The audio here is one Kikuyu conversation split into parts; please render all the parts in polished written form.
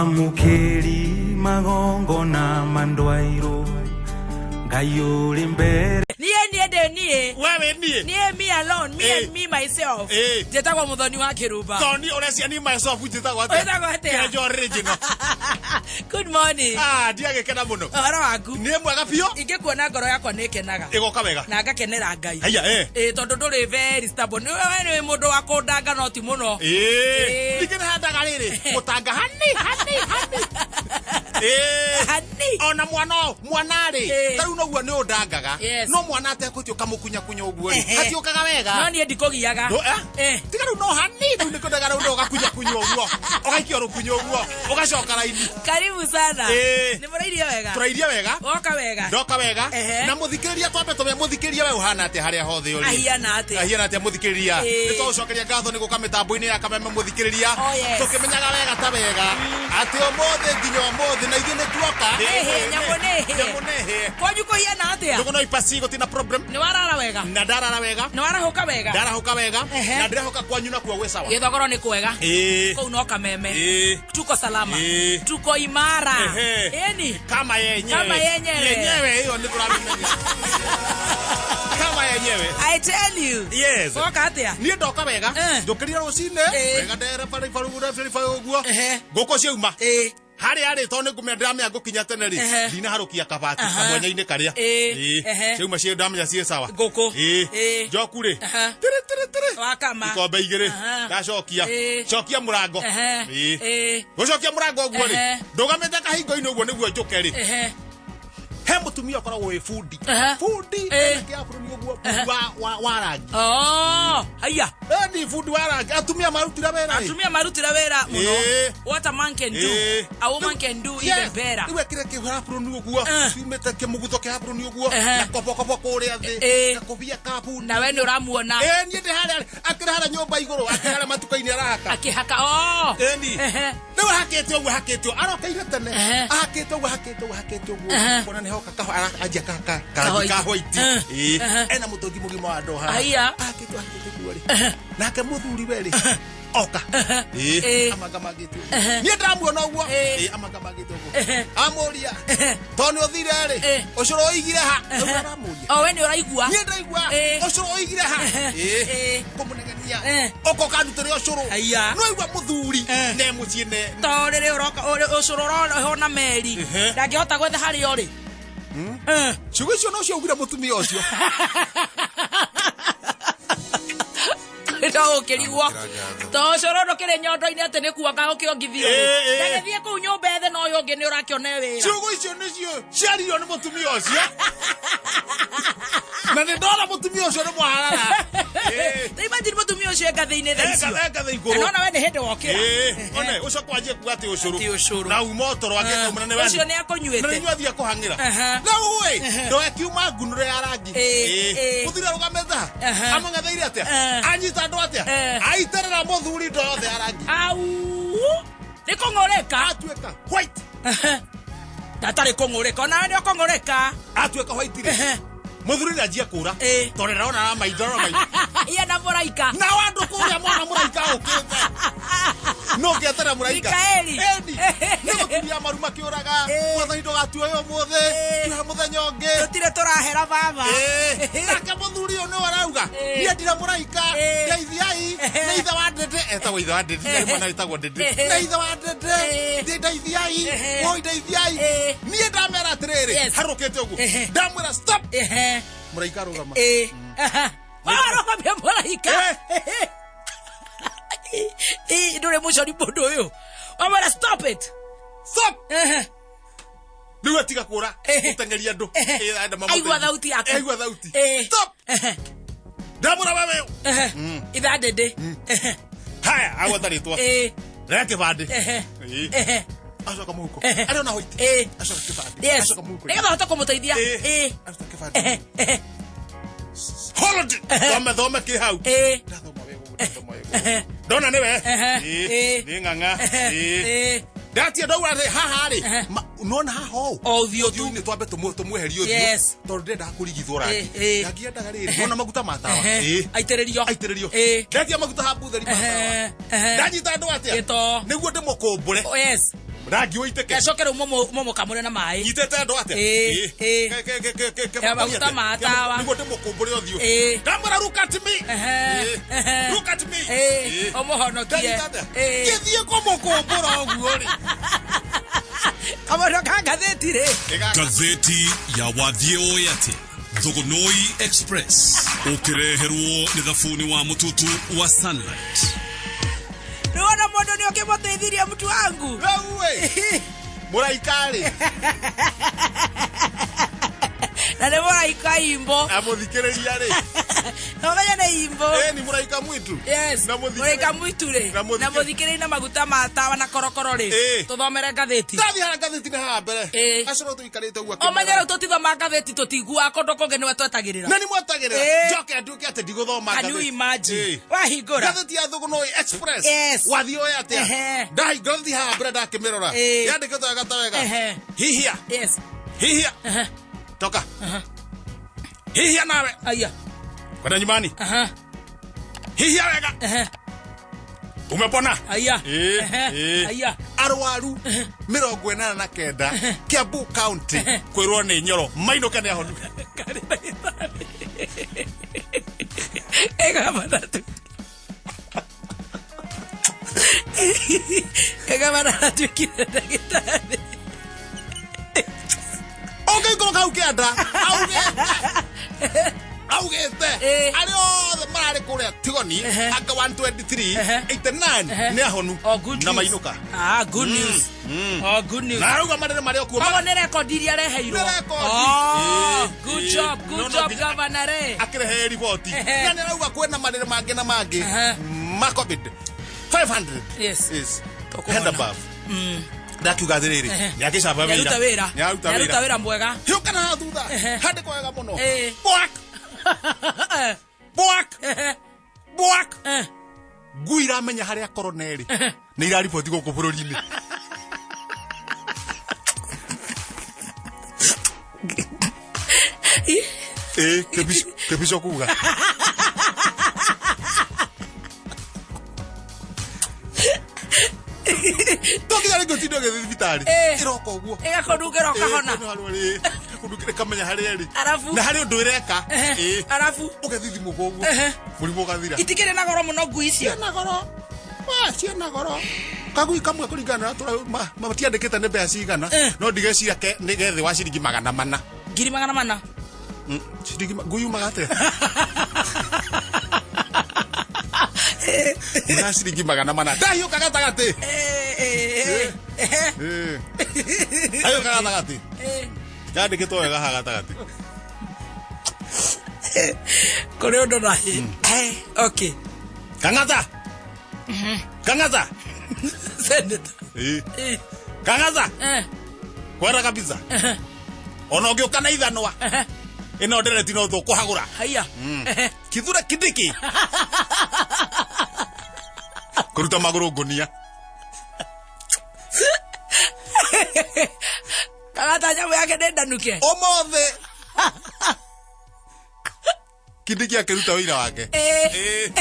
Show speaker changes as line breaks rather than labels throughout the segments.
Mwamũkĩri magongona mandwairwo Ngai ũrĩ mbere.
Niĩ niĩ ndĩ niĩ.
Wewe niĩ.
Niĩ me alone, me and me myself. Njĩtagwo Mũthoni wa Kĩrumba.
Toni ũrecia ni myself njĩtagwo atĩa?
Wĩtagwo atĩa?
Kĩrenjo original.
Good morning.
Ah, ndiagĩkena mũno.
Ũhoro waku?
Niĩ mwega biũ.
Ingĩkuona ngoro yakwa nĩ ĩkenaga.
Ĩgoka wega.
Na ngakenera Ngai.
Haiya, eh.
Ĩ tondũ ndũrĩ very stubborn. Nĩ we nĩ mũndũ wa kũndanga no ti mũno.
Ĩĩ. Ningĩ nĩ handaga rĩrĩ, gũtanga hani hani hani. Ĩĩ.
Hani.
Ona mwana mwana rĩ,
Ĩĩ.
ta rĩu noguo nĩ ũndangaga.
Yes.
No mwana ategũthiĩ ũkamũkunyakunya ũguo rĩ,
Ehe.
hatiũkaga wega.
No niĩ ndikũgiaga.
Ndũ- eh?
Eh.
Tiga rĩu no hani rĩu nĩkwendaga rĩu no ũgakunyakunya ũguo ũgaikia rũkunyo ũguo ũgacoka raini.
Karibu sana.
Ĩĩ.
Nĩ mũrairie wega?
Tũrairie wega.
Woka wega?
Ndoka wega.
Ehe.
Na mũthikĩrĩria twambe tũme mũthikĩrĩria we ũhana atĩa harĩa hothe ũrĩ.
Ahiana atĩa?
Ahiana atĩa mũthikĩrĩria?
Ĩĩ.
Nĩ twagũcokeria ngatho nĩ gũka mĩtambo-inĩ ya kameme mũthikĩrĩria.
Oh, yes.
Tũkĩmenyaga wega ta wega atĩ ũmũthĩ nginya ũmũthĩ na ithuĩ nĩ tuoka.
Nĩ hĩe, nyamũ nĩ hĩe.
Nyamũ nĩ hĩe.
Kwanyu kũhiana atĩa?
Ndũgũ no ipasi gũtirĩ na problem.
Nĩ warara wega?
Na ndarara wega.
Nĩ warahũka wega?
Ndarahũka wega.
Ehe.
Na ndĩrehoka kwanyu nakuo gwĩ sawa.
Gĩthogoro nĩ kwega.
Ĩĩ.
Kũu no kameme.
Ĩĩ.
Tuko salama.
Ĩĩ.
Tuko imara.
Ehe.
Ĩni.
Kama yenyewe.
Kama yenyewe.
Yenyewe hiyo nĩ tũramĩmenya. Kama yenyewe.
I tell you.
Yes.
Woka atĩa?
Niĩ ndoka wega.
Eh.
Njũkĩrire rũcinĩ.
Eh.
Wega ndere baribari ũguo.
Ehe.
Ngũkũ ciauma.
Ĩĩ.
Harĩa rĩ tondũ nĩ ngũmenya ndĩramenya ngũkinya tene rĩ
Ehe.
ndinaharũkia kabati
Aha.
kamwenya-inĩ karĩa.
Ĩĩ.
Ĩĩ.
Ehe.
Ciauma ciĩ ndamenya ciĩ sawa.
Ngũkũ.
Ĩĩ.
Ĩĩ.
Njoku rĩ.
Aha.
Tĩrĩ tĩrĩ tĩrĩ.
Wakama.
Ikombe igĩrĩ.
Aha.
Ndacokia.
Ĩĩ.
Cokia mũrango.
Ehe.
Ĩĩ.
Ĩĩ.
Gũcokia mũrango ũguo rĩ.
Ehe.
Ndũgamĩte kahingo-inĩ ũguo nĩguo njũke rĩ.
Ehe.
He mũtumia ũkoragwo wĩ bundi.
Aha.
Bundi.
Ĩĩ.
Kĩa bũrũri ũguo bundi wa rangi.
Oh, haiya.
Ĩni bundi wa rangi. Atumia marutire wĩra ĩ.
Atumia marutire wĩra mũno.
Ĩĩ.
What a man can do,
Ĩĩ.
a woman can do
Yes.
even better.
Rĩu ekĩre kĩhaburoni ũguo
Eh.
ciumĩte kĩmũgutho kĩhaburoni ũguo
Ehe.
na kobokobo kũrĩa thĩ
Ĩĩ.
gakobia ka bundi.
Na we nĩ ũramuona.
Ĩĩ, niĩ ndĩ harĩa akĩrĩ harĩa nyũmba igũrũ akĩrĩ harĩa matuka-inĩ arahaka.
Akĩhaka. Oh.
Ĩni.
Ehe.
Rĩu ahakĩte ũguo ahakĩte ũguo arokeire tene
Ehe.
ahakĩte ũguo ahakĩte ũguo ahakĩte ũguo
Ehe.
kuona nĩ hoka anjia karangi
Ka
ka
white.
white.
Eh.
Ĩĩ.
Ehe.
Ena mũtũngi mũgima wa ndoo haha.
Haiya.
Ahakĩte ahakĩte ũguo rĩ nake mũthuri we rĩ oka. Ĩĩ.
Ĩĩ.
Amangamangĩte ũguo. Niĩ ndamuona ũguo.
Ĩĩ.
Ĩĩ, amangamangĩte ũguo.
Ehe.
Amũria tondũ nĩ ũthire rĩ
Ĩĩ.
ũcũrũ ũigire ha. Rĩu aramũria.
Oh, we nĩ ũraigua.
Niĩ ndaigua
Ĩĩ.
ũcũrũ ũigire ha.
Ehe.
Ĩĩ.
Ĩĩ.
Kũmũnegenia.
Eh.
Ũka ũkandutĩre ũcũrũ.
Haiya.
No igua mũthuri
Eh.
ne mũciĩ ne
To rĩrĩ ũroka ũcũrũ ũrohwo na meri.
Ehe.
Ndangĩhota gwetha harĩa ũrĩ. Eh.
Ciugo icio no ciaugire mũtumia ũcio.
No ũkĩrigwo. To ũcũrũ ndũkĩrĩ nyondo-inĩ atĩ nĩ kuonga gũkĩongithio.
Ĩĩ, ĩĩ.
Ndagĩthiĩ kũu nyũmba ethe na ũyũ ũngĩ nĩ ũrakĩone wĩra.
Ciugo icio nĩcio ciaririo nĩ mũtumia ũcio. Na nĩ ndona mũtumia ũcio nĩ mwaharara. Ĩĩ.
Ta imagine mũtumia ũcio e ngathĩ-inĩ thaa icio.
Enga ngathĩ igũrũ.
Na nona we nĩ hĩndĩ wokĩra.
Ĩĩ. One ũcoke wanjie kuga atĩ ũcũrũ.
Atĩ ũcũrũ.
Na uma toro angĩkauma na nĩ
Ũcio nĩ akũnyuĩte.
Na nĩ inyuĩ athiĩ kũhang'ĩra.
Aha.
Rĩu ĩ, ndoe kiuma ngunũre ya rangi.
Ĩĩ,
Ĩĩ.
ĩĩ.
Mũthuri arũgamĩte ha?
Aha.
Amũng'etheire atĩa?
Eh.
Anyita andũ atĩa?
Eh.
Aitĩrĩra mũthuri ndo yothe ya rangi.
Au. Nĩ kũng'ũrĩka.
Atuĩka white.
Ndatarĩ kũng'ũrĩka. Onawe nĩ ũkũng'ũrĩka.
Atuĩka white rĩ.
Ehe.
Mũthuri nĩ anjia kũra.
Ĩĩ.
Tondũ ndĩrona na maitho na maitho.
Iye na mũraika.
Nao andũ kũrĩa mona mũraika ũkĩte. No ngĩetera mũraika.
Mikaeli.
Ĩni. Nĩ gũturia maru makĩũraga.
Ĩĩ.
Mwathani ndũgatuoe ũmũthĩ.
Ĩĩ.
Tuoe mũthenya ũngĩ.
Tũtirĩ tũrahera baba.
Ĩĩ. Nake mũthuri ũyũ nĩwe arauga.
Ĩĩ.
Niĩ ndire mũraika.
Ĩĩ.
Ndeithiai.
Ehe.
Nĩ ithe wa ndĩndĩ. Etagwo ithe wa ndĩndĩ. Nĩ mwana wĩtagwo ndĩndĩ.
Ehe.
Nĩ ithe wa ndĩndĩ.
Ĩĩ.
Ndĩ ndeithiai.
Ehe.
Woi ndeithiai.
Ĩĩ.
Niĩ ndamera atĩrĩrĩ.
Yes.
Harũkĩte ũguo.
Ehe.
Ndamwĩra stop.
Ehe.
Mũraika arũgama.
Ĩĩ. Aha. Warũgamia mũraika.
Eh.
Ĩĩ, ndũrĩ mũcori mũndũ ũyũ. Wamwĩra stop it.
Stop.
Ehe.
Rĩu atiga kũra.
Ehe.
Gũteng'eria andũ.
Ehe.
Ĩĩ, arenda mamũteithie.
Aigua thauti yaku.
Aigua thauti.
Ĩĩ.
Stop.
Ehe.
Ndamwĩra wewe.
Ehe. Itha ndĩndĩ. Ehe.
Haya, agweta rĩtwa.
Ĩĩ.
Rehe kĩbandĩ.
Ehe.
Ĩĩ.
Ehe.
Acoka mũhuko.
Ehe.
Arĩ ona white.
Ĩĩ.
Acoka kĩbandĩ.
Yes.
Acoka mũhuko.
Nĩgetha ũhote kũmũteithia.
Ĩĩ.
Ĩĩ.
Aruta kĩbandĩ.
Ehe. Ehe.
Hold it. Thome thome kĩ hau.
Ĩĩ.
Ndathoma wega ũguo, ndathoma wega ũguo. Ndona nĩwe.
Ehe.
Ĩĩ.
Ĩĩ.
Nĩ ng'ang'a. Ĩĩ.
Ĩĩ.
Ndatia ndauga atĩ haha rĩ.
Ehe.
Nona haha ũũ.
O ũthiũ tu.
Ũthiũ-inĩ twambe tũmweherie ũthiũ.
Yes.
Tondũ ndĩrendaga kũrigithwo rangi.
Ĩĩ, ĩĩ.
Rangi endaga rĩrĩ. Nona maguta ma tawa.
Ehe.
Ĩĩ.
Aitĩrĩrio.
Aitĩrĩrio.
Ĩĩ.
Ndetia maguta ha mbutheri ma tawa.
Ehe. Ehe.
Ndanyita andũ atĩa?
Gĩtoo.
Nĩguo ndĩmũkũmbũre.
Oh, yes.
Rangi ũitĩke.
Gacoke rĩu mũmũkamũre na maĩ.
Nyitĩte andũ atĩa?
Ĩĩ,
Ĩĩ.
ĩĩ.
Ke
Ya maguta ma tawa.
Nĩguo ndĩmũkũmbũre ũthiũ.
Ĩĩ.
Ndamwĩra look at me.
Ehe,
Ĩĩ.
ehe.
Look at me.
Ĩĩ,
Ĩĩ.
ũmũhonokie.
Ndanyita atĩa?
Ĩĩ.
Ngĩthiĩ kũmũkũmbũra ũguo rĩ.
Kamono ka ngathĩti rĩ.
Ngathĩti ya wathiĩ ũĩ atĩ Thogonoi Express ũkĩreherwo nĩ thabuni wa mũtutu wa Sunlight.
Nĩwona mũndũ nĩ ũkĩmũteithirie mtu wangu.
Rĩu ĩ, mũraika rĩ
Na nĩ mũraika imbo.
na mũthikĩrĩria rĩ
Nomenya nĩ imbo.
ĩ ni mũraika mwitu.
Yes.
Na mũthikĩrĩria-
Mũraika mwitu rĩ.
Na mũthikĩrĩria-
Na mũthikĩrĩria na maguta ma tawa na korokoro rĩ.
Ĩĩ.
Tũthomere ngathĩti.
Ndathiĩ harĩa ngathĩti-inĩ haha mbere.
Ĩĩ.
Gacũrũ tũikarĩte ũguo
Ũmenye rĩu tũtithoma ngathĩti tũtiguaga kũndũ kũngĩ nĩwe twetagĩrĩra.
na nĩ mwetagĩrĩra
Ĩĩ.
njoke nduĩke atĩ ndigũthoma
Can you
ngathĩti.
imagine?
Ĩĩ.
Wahingũra.
Ngathĩti ya Thugunoi Express.
Yes.
Wathiĩ ũĩ atĩa?
Ehe.
Ndahingũra ngathĩti haha mbere ndakĩmĩrora.
Ĩĩ.
Yandĩkĩtwo wega ta wega.
Ehe.
Hihia.
Yes.
Hihia.
Ehe.
Toka. Hihia nawe.
Aya.
Kwenda nyumbani.
Aha.
Hihia wega.
Ehe.
Umepona?
Aya.
Ĩĩ,
Ehe.
ĩĩ.
Aya.
Arwaru 89 Kiambu County kwĩrwo nĩ Nyoro mainũke nĩ ahonu.
Karĩ ndagĩtarĩ. Ĩgabana tu. Ĩgabana atuĩkire ndagĩtarĩ.
Ũngĩikũrũka hau kĩanda augĩte augĩte
Ĩĩ.
arĩa othe mararĩ kũrĩa Tigoni
Ehe.
anga 123
Ehe.
89
Ehe.
nĩ ahonu
Oh, good
na
news.
mainũka.
Ah, good news. Oh, good news.
Na arauga marĩrĩ marĩ o kuo
Koguo nĩ rekondi iria areheirwo.
Nĩ rekondi.
Oh,
Ĩĩ,
good
ĩĩ.
job,
No,
good
no
job,
nginya-
governor rĩ.
akĩrehe riboti
Ehe.
na nĩ arauga kwĩna marĩrĩ mangĩ na mangĩ
Ehe.
ma covid 500
Yes.
is
Tũkũmona.
head above ndakiuga atĩrĩrĩ
Ehe.
nĩakĩcaba
Nĩaruta wĩra.
nĩaruta
Nĩaruta
wĩra
wĩra mwega.
hiũka na haha thutha
Ehe.
handĩkwo wega mũno
Ĩĩ.
Bwak! Bwak!
Ehe.
Bwak!
Eh.
Ngui iramenya harĩa korona ĩrĩ nĩ irariboti gũkũ bũrũri-inĩ. Ĩĩ, kĩbico kuga tokinya rĩngĩ ũtinde ũgĩthiĩ thibitarĩ.
Ĩĩ.
Ĩroka ũguo.
Ĩgakũnungĩra ũkahona.
Ĩkamenya harĩa ĩrĩ
Arabu.
na harĩ ũndũ ĩreka.
Ehe.
Ĩĩ.
Arabu.
Ũgethithimũka ũguo
Ehe.
mũrimũ ũgathira.
Itikĩrĩ na goro mũno ngui icio.
Ciĩna goro. Wa, ciĩna goro kagui kamwe kũringana na ũrĩa matiandĩkĩte nĩ mbeca cigana.
Eh.
No ndigeciria nĩ gethĩ wa ciringi 400.
400,000.
Ciringi ngui yumaga atĩa? Yumaga ciringi 400. Ndahiũka gatagatĩ.
Eh, eh, eh, eh.
Ĩĩ. Ndahiũka gatagatĩ.
Eh.
Yandĩkĩtwo wega haha gatagatĩ.
Kũrĩ ũndũ na Eh, okay.
Kang'ata. Kang'ata.
Senator.
Ĩĩ.
Eh,
Kang'ata.
eh,
Kwenda kabisa.
eh,
Ona ũngĩũka na ithanwa
eh.
ĩno ndereti no tũkũhagũra.
Haiya. Eh,
Kithure Kindiki kũruta magũrũ ngũnia.
Kang'ata nyamũ yake nĩ ndanuke.
Ũmũthĩ Kindiki akĩruta wĩira wake.
Eh.
Ĩĩ.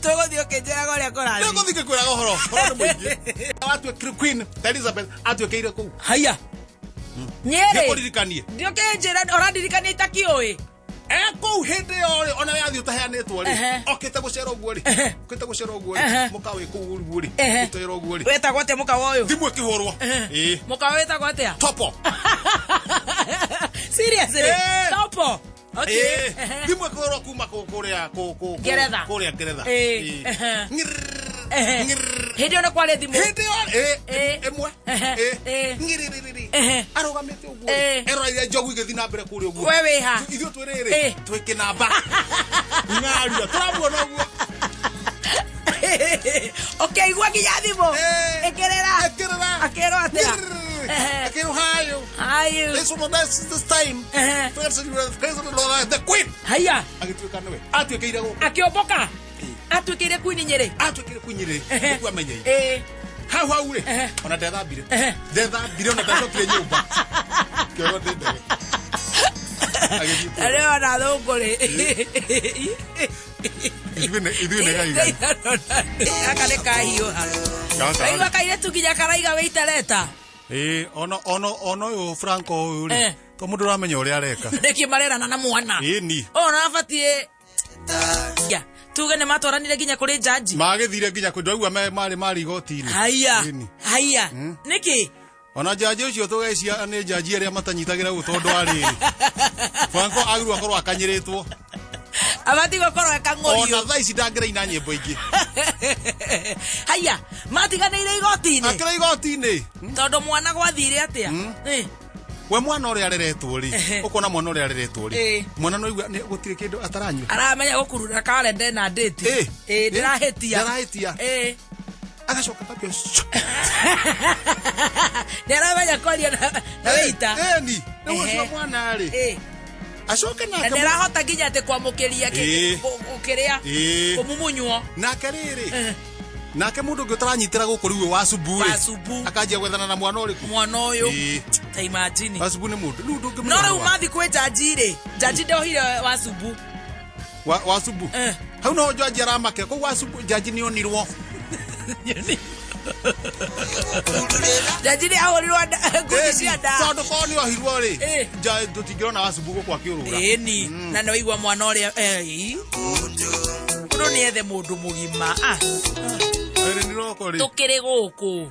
Tũgũthiĩ ũkĩnjĩraga ũrĩa kũrathiĩ.
Nĩngũthiĩ ngĩkwĩraga ũhoro ũhoro nĩ mũingĩ. Watuĩkire Queen Elizabeth atuĩkĩire kũu.
Haiya. Nyĩrĩ.
Nĩkũririkanie.
Ndiũkĩnjĩra ũrandirikania itakĩũĩ.
Kũu hĩndĩ ĩyo rĩ ona yathiĩ ũtaheanĩtwo rĩ
Ehe.
okĩte gũcera ũguo rĩ
Ehe.
okĩte gũcera ũguo
Ehe.
rĩ mũkawa ĩ kũu ũguo rĩ
Ehe.
gũtwĩra ũguo rĩ
Wĩtagwo atĩa mũkawa ũyũ?
thimũ ĩkĩhũrwo. Ĩĩ.
Mũkawa wĩtagwo atĩa?
Topo.
Seriously?
Eh.
Topo. Okay.
Ĩĩ.
Ehe.
Thimũ ĩkĩhũrwo kuma kũrĩa
Ngeretha.
kũrĩa Ngeretha.
Ĩĩ.
Ĩĩ.
Ehe.
Ng'irrrr.
Ehe.
Ng'irrrr.
Hĩndĩ ĩyo nĩ kwarĩ thimũ.
Hĩndĩ ĩyo ĩĩ,
Ĩĩ.
ĩmwe.
Ehe.
Ĩĩ.
Ĩĩ.
Ng'irĩrĩrĩrĩ.
Ehe.
Arũgamĩte ũguo
Ĩĩ.
rĩ eroreire njogu igĩthiĩ na mbere kũrĩa ũguo.
We wĩ ha?
Ithuĩ twĩ rĩrĩ
Ĩĩ.
twĩ kĩnamba ng'aria tũramuona ũguo.
Ũkĩigua nginya thimũ.
Ĩĩ.
Ĩkĩrĩra.
Ĩkĩrĩra.
Akĩrwo atĩa?
Ng'irĩrĩrĩ.
Ehe.
Akĩrwo hayo.
Hayo.
This one, this is this time.
Ehe.
The Queen
Haiya.
agĩtuĩka nĩwe atuĩkĩire gũkũ.
Akĩũmbũka. Atuĩkĩire queen Nyĩrĩ.
Atuĩkĩire queen Nyĩrĩ
Ehe.
nĩguo amenyeire.
Ĩĩ.
Hau hau rĩ
Ehe.
ona ndethambire.
Ehe.
Ndethambire ona ndacokire nyũmba kĩoro ndĩ ndege agĩthiĩ
Na
kũu.
rĩu ona thũngũ rĩ.
Ithuĩ nĩ gaigai.
Gaka nĩ kahiũha.
Gaka.
Waigua kairĩtu nginya karaiga wĩitareta.
Ĩĩ, ona ona ona ũyũ Franco ũyũ rĩ
Eh.
to mũndũ ũramenya ũrĩa areka.
Nĩkĩ marerana na mwana?
Ĩni.
Ona abatiĩ Ya, tuge nĩ matwaranire nginya kũrĩ jaji.
Magĩthire nginya kwĩ ndwaigua marĩ marĩ igoti-inĩ.
Haya.
Ĩni.
Haya. Nĩkĩ?
Ona jaji ũcio tũgecia nĩ jaji arĩa matanyitagĩra gũ tondũ wa rĩrĩ. Franco agĩrĩirwo akorwo akanyĩrĩtwo.
Abatiĩ gũkorwo akang'ũrio.
Ona thaa ici ndangĩraina nyĩmbo ingĩ.
Haya, matiganĩire igoti-inĩ.
Akĩra igoti-inĩ.
Tondũ mwana gwathire atĩa? Eh.
We mwana ũrĩa areretwo rĩ,
Ehe.
ũkona mwana ũrĩa areretwo rĩ,
Ĩĩ.
mwana no igua gũtirĩ kĩndũ ataranyua.
Aramenya gũkurura kalenda ĩna date.
Ĩĩ.
Ĩĩ, ndĩrahĩtia.
Ndarahĩtia.
Ĩĩ.
Agacoka akambia
Nĩ aramenya kwaria na wĩita.
Ĩni, rĩu
Ehe.
ũcio mwana rĩ,
Ĩĩ.
acoke
Na
nake
nĩ arahota nginya atĩ kwamũkĩria
Ĩĩ.
kĩrĩa
Ĩĩ.
kũmumunywo.
Nake rĩrĩ,
Eh.
nake mũndũ ũngĩ ũtaranyitĩra gũkũ rĩu wa cubu rĩ,
Wa cubu.
akanjia gwethana na mwana ũrĩkũ?
Mwana ũyũ.
Ĩĩ.
Ta imagine.
Wa cubu nĩ mũndũ rĩu ndũngĩmenya
No rĩu
wa-
mathi kwĩ jaji rĩ, jaji ndohire wa cubu.
Wa cubu.
Eh.
Hau no jaji aramakĩra koguo wa cubu jaji nĩ onirwo.
Jaji nĩ ahũrirwo nguthi cia nda.
Tondũ korwo nĩ ohirwo rĩ,
Ĩĩ.
tũtingĩrona wa cubu gũkũ akĩũrũra.
Ĩni, na nĩ waigua mwana ũrĩa eh, ĩ. Mũndũ nĩ ethe mũndũ mũgima. Ah,
Ĩrĩ nĩ roko rĩ.
tũkĩrĩ gũkũ.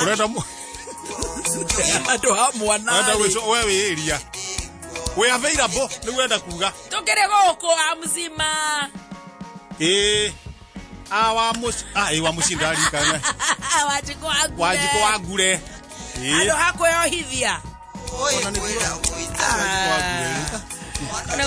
Ũrenda
Andũ a mwana
ũrenda
rĩ.
gwĩcwo we wĩ area. Wĩ available nĩguo ũrenda kuga.
Tũkĩrĩ gũkũ a mzima.
Ĩĩ. A wa mũci ah ĩ wa mũci ndarikana.
Wanjikũ wa Ngure.
Wanjikũ wa Ngure. Ĩĩ.
Andũ ha kwĩyohithia.
Ona nĩ Wanjikũ wa Ngure rĩ.
Ona